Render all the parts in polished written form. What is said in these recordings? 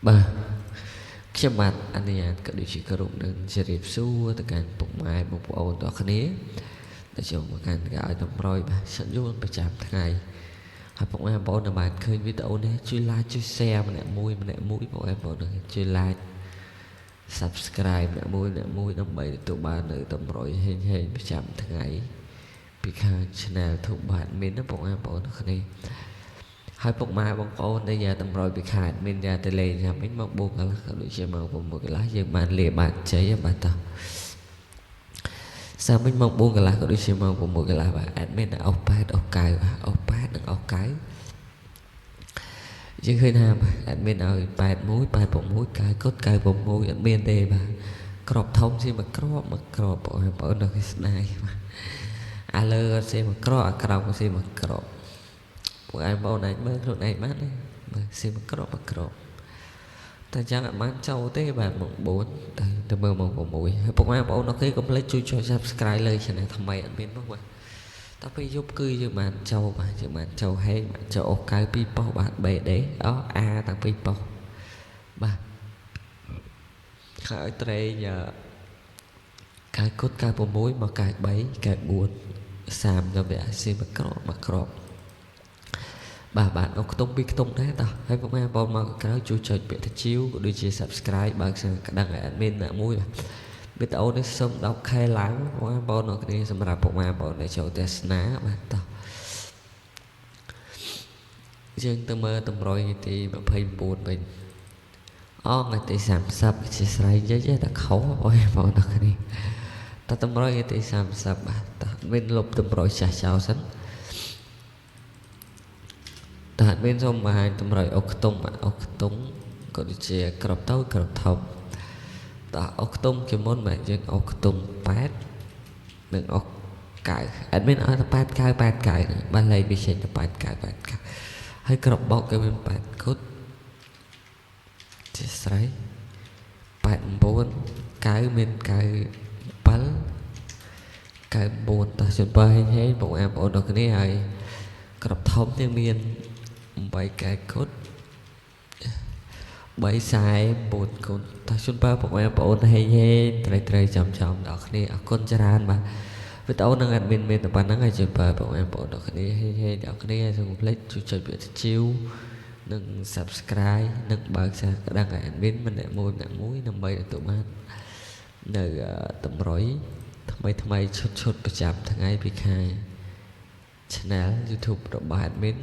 បាទខ្ញុំបាទអនុញ្ញាតក៏ដូចជាគោរពនឹងជម្រាបសួរទៅកាន់ពុកម៉ែបងប្អូនទាំងអស់គ្នាដែលចូលមកកាន់ការឲ្យតម្រុយបាទសិនយល់ប្រចាំថ្ងៃហើយពុកម៉ែបងប្អូនដែលបានឃើញវីដេអូនេះជួយ like ជួយ share ម្នាក់មួយម្នាក់មួយពុកម៉ែបងប្អូនជួយ like subscribe ម្នាក់មួយម្នាក់មួយដើម្បីទទួលបាននៅតម្រុយហេងហេងប្រចាំថ្ងៃពីខាង Channel ទូបាទមានណាពុកម៉ែបងប្អូនទាំងគ្នាហើយពុកម៉ែបងប្អូនដែលយ៉ាតម្រុយពីខេត្តមានយ៉ាទៅលេងចាំវិញមក4កន្លះក៏ដូចជាម៉ោង6កន្លះយើងបានលាបានជ័យបាទតោះសាមិញម៉ោង4កន្លះក៏ដូចជាម៉ោង6កន្លះបាទ admin អុស8អុស9បាទអុស8និងអុស9យើងឃើញថាបាទ admin ឲ្យ81 86 9កុដ96អត់មានទេបាទក្របធំស៊ីមួយក្របមួយក្របបងប្អូនដល់គេស្ដាយបាទអាលើអត់ស៊ីមួយក្របអាក្រោមក៏ស៊ីមួយក្របពួកឯងបងអាចមើលខ្លួនឯងបានទេមើលស៊ីមួយក្របមួយក្របតែចឹងអត់បានចូលទេបាទម៉ោង4ទៅទៅមើលម៉ោង6ហើយពុកម៉ែបងប្អូនអរគេកុំភ្លេចជួយចុច Subscribe លើ Channel ថ្មីអត់មានមកបាទតែពេលយប់គឺយើងបានចូលបាទយើងបានចូលហេងបាទចូលអូស92ប៉ុស្តិ៍បាទ BD អ A តាំងពីប៉ុស្តិ៍បាទហើយត្រេង9គុត96មក93 94 30ដល់វាស៊ីមួយក្របមួយក្របបាទបាទអុកខ្ទង់ពីរខ្ទង់ដែរតោះហើយពុកម៉ែបងមកក្រៅជួយចុចពាក្យថាជីវក៏ដូចជា Subscribe បើកសក្តាំងឲ្យ admin ណាមួយបាទវីដេអូនេះសូម 10K ឡើងបងប្អូនអរគ្នាសម្រាប់ពុកម៉ែបងប្អូនដែលចូលទស្សនាបាទតោះយើងទៅមើលតម្រុយទី29វិញអថ្ងៃទី30ជាស្រ័យនិយាយតែខុសបងប្អូនអរគ្នាតើតម្រុយទី30បាទតោះមានលុបតម្រុយចាស់ចោលសិនតើមានសូមបង្ហាញតម្រុយអុកខ្ទង់បាទអុកខ្ទង់ក៏ដូចជាក្របតូចក្របធំតោះអុកខ្ទង់ជាមុនបាទយើងអុកខ្ទង់8និងអុក9 admin ឲ្យតែ8 9 8 9បាទលេខវាចេញទៅ8 9 8 9ហើយក្របបោកគេមាន8គុតជាស្រ័យ89 9មាន97 94តោះជូនបើហេងហេងបងប្អូនដល់គ្នាហើយក្របធំនេះមាន8កែគុត349គុណតោះជូនបើបងប្អូនហេងហេងត្រីត្រីចំចំដល់គ្នាអរគុណច្រើនបាទវីដេអូនឹង admin មានតែប៉ុណ្្នឹងហើយជូនបើបងប្អូនដល់គ្នាហេងហេងដល់គ្នាសូមកុំភ្លេចជួយចុចពាក្យជីវនិង Subscribe និងបើកសារក្តាំងឲ្យ admin ម្នាក់មួយម្នាក់មួយដើម្បីទទួលបាននៅតម្រុយថ្មីថ្មីឈុតឈុតប្រចាំថ្ងៃពីខែ Channel YouTube របស់ admin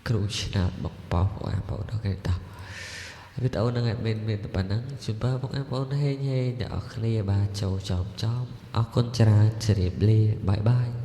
គ្រូឆ្នោតបុកប៉ោះបងប្អូនអូខេតោះវីដេអូនឹង admin មានតែប៉ុណ្្នឹងជូនពរបងប្អូនហេងហេងទាំងអស់គ្នាបាទចូលចំចំអរគុណច្រើនជម្រាបលាបាយបាយ។